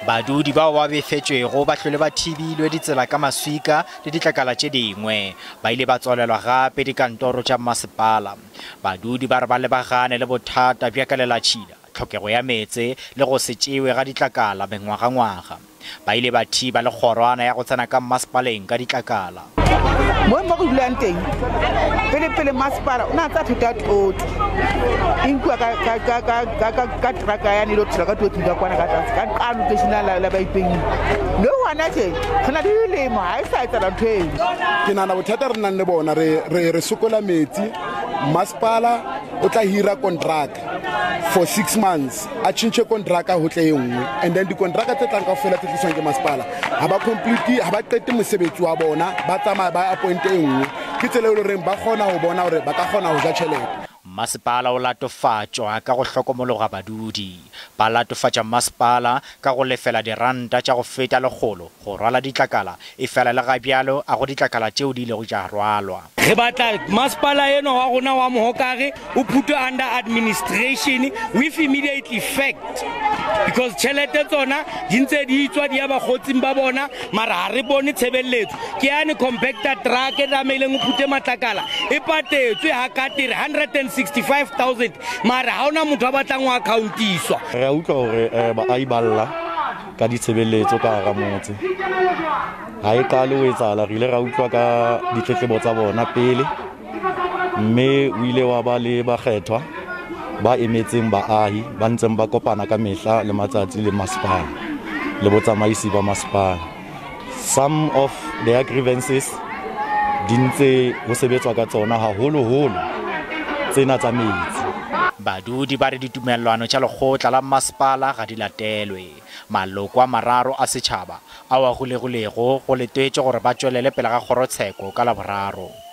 Badudi bao ba befetšwego ba hlole ba thibilwe ditsela ka maswika le ditlakala tše dingwe. Ba ile ba tswalelwa gape dikantoro tša mmasepala. Badudi ba re ba lebagane le bothata bja kelelatšhila, tlhokego ya meetse le go se tšewe ga ditlakala mengwagangwaga. Ba ile ba thiba le kgorwana ya go tsena ka mmasepaleng ka ditlakala. Mo mo go dulang teng pele masepala o na tsa thota toto e nkuwa ka traka yane ile truck toto ka kwana ka tlase ka qalo ke sina la baipeng no wana tje re na le dilemo ha e sa etsa ntho eo. Ke nana bothata re nang le bona re sokola metsi. Masepala o tla hira contract for 6 months a tšhentšhe contract ho tle e nngwe, and then dikontraka tse tlang kaofela tse tliswang ke masepala ha ba complete, ha ba qete mosebetsi wa bona, ba tsamaya ba appoint e nngwe. Ke tsela e le horeng ba kgona ho bona hore ba ka kgona ho ja tjhelete. Masepala o latofatšwa ka go hlokomologa badudi. Ba latofatša masepala ka go lefela diranta tša go feta 100 go rwala ditlakala, e fela le ga bjalo a go ditlakala tšeo di ilego tša rwalwa. Re batla masepala eno wa rona wa Mohokare o putwe under administration with immediate effect, because tjhelete tsona di ntse di tswa di ya bakgotsing ba bona, mara ha re bone tshebeletso. Ke yane compactor truck e tlameileng o phute matlakala e patetswe ha ka tere 165,000, mara ha ona motho a batlang ho accountiswa. Re a utlwa hore baahi ba lla ka ditshebeletso ka hara motse. Ha e qale ho etsahala, re ile ra utlwa ka ditletlebo tsa bona pele, mme o ile wa ba le bakgethwa ba emetseng baahi ba ntseng ba kopana ka mehla le matsatsi le masepala le botsamaisi ba masepala. Some of their grievances di ntse ho sebetswa ka tsona, haholoholo tsena tsa metsi. Badudi ba re ditumellano tša lekgotla la masepala ga di latelwe. Maloko a mararo a setšhaba ao a golegilego go letetše gore ba tšwelele pele ga kgorotsheko ka Laboraro.